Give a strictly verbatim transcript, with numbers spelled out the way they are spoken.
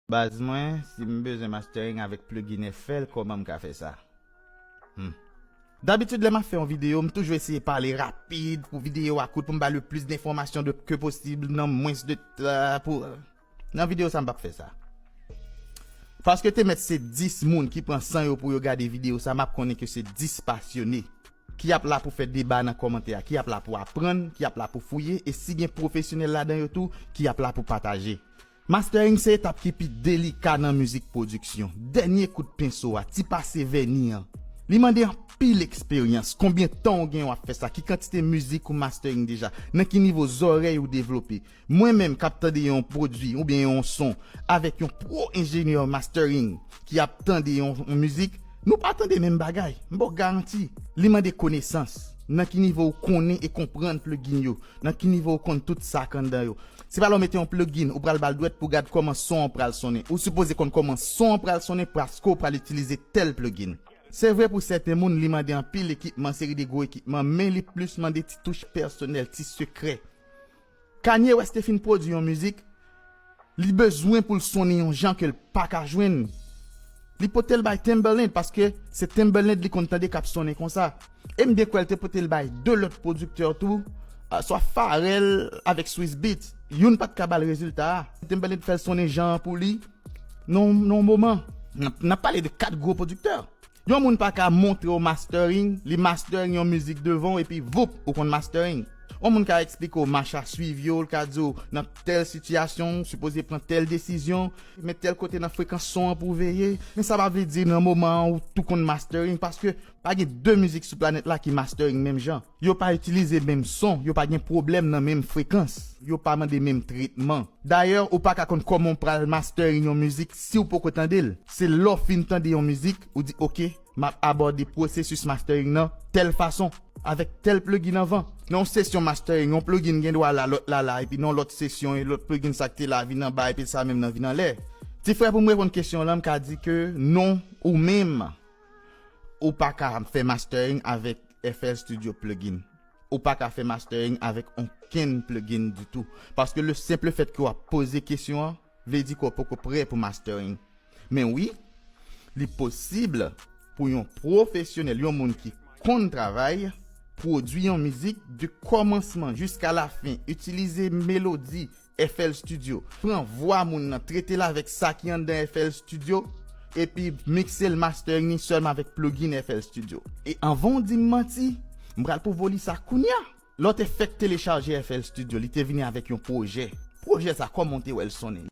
Baz mwen, si m bezwen mastering avèk plugin F L, kòman m ka fè sa? Hmm. Dabitid, lè m ap fè yon videyo, m toujou eseye pale rapid pou videyo a kout, pou m ba le plis denfòmasyon de, ke posib nan mwens de, euh, pou, nan videyo sa, m p ap fè sa. Paske te mèt se dis moun ki pran san yo pou yo gade videyo sa, m ap konnen ke se dis pasyone ki ap la pou fè deba nan kòmantè a, ki ap la pou aprann, ki ap la pou fouye, e si gen pwofesyonèl ladan yo tou, ki ap la pou pataje. Mastering se etap ki pi delika nan mizik pwodiksyon. Dènye kout penso a, ti pase vèni an. Li mande anpil eksperyans. Konbyen tan w gen w ap fè sa? Ki kantite mizik ou mastering deja? Nan ki nivo zòrèy ou devlope? Mwen menm k ap tande yon pwodui oubyen yon son avèk yon pwo enjenyè mastering ki ap tande yon, yon mizik, nou pa tande menm bagay. M ba w garanti. Li mande konesans. Nan ki nivo ou konnen e konprann plugin yo? Nan ki nivo ou konn tout sa k anndan yo? Se pa lè w mete yon plugin, ou pral ba l dwèt pou gad kòman son an pral sonnen. Ou sipoze konn kòman son an pral sonnen paske w pral itilize tèl plugin. Se vre, pou sèten moun, li mande anpil ekipman, seri de gwo ekipman, men li plis mande ti touch pèsonèl, ti sekrè. Kanye West te fin pwodui yon mizik, li bezwen pou l sonnen yon jan ke l pa ka jwenn. Li pote l bay Timbaland paske se Timbaland li konn tande k ap sonnen konsa. E m byen kwè l te pote l bay de lòt pwodiktè tou, ah, swa Pharrell avèk Swizz Beatz. Youn pa t ka ba l rezilta a. Timbaland fè l sonnen jan an pou li. Non, non, moman. N ap, n ap pale de kat gwo pwodiktè. Yon moun pa ka montre w mastering, li mastering yon mizik devan w epi voup, ou konn mastering. Yon moun ka eksplike w mach a swiv yo, l ka di w nan tèl sitiyasyon, w sipoze pran tèl desizyon, men tèl kote nan frekans son an pou w veye. Men sa pa vle di nan moman an ou tou konn mastering, paske pa gen de mizik sou planèt la ki mastering menm jan. Yo pa itilize menm son, yo pa gen pwoblèm nan menm frekans, yo pa mande menm tretman. Dayè, ou pa ka konn kòman w pral mastering yon mizik si w poko tande l. Se lè w fin tande yon mizik, ou di, "Oke, m ap abòde pwosesis mastering nan tèl fason, avèk tèl plugin anvan." Nan yon sesyon mastering, yon plugin gen dwa la, lòt la la, epi nan lòt sesyon, e lòt plugin sa k te la vin anba, epi sa menm nan vin anlè. Ti frè, pou m reponn kesyon w lan, m ka di ke non, ou menm, ou pa ka fè mastering avèk F L Studio plugin. Ou pa ka fè mastering avèk okenn plugin ditou. Paske le simple fait ke w ap poze kesyon an, vle di ke w poko prè pou mastering. Men wi, li posib pou yon pwofesyonèl, yon moun ki konn travay, pwodui yon mizik de kòmansman jiska lafen, itilize melodi F L Studio, pran vwa moun nan, trete l avèk sa ki anndan F L Studio, epi mikse l, mastering li sèlman avèk plugin F L Studio. E anvan w di m manti, m pral pwouve w li sa kounya. Lè w te fèk telechaje F L Studio, li te vini avèk yon pwojè. Pwojè sa, kòman w te wè l sonnen?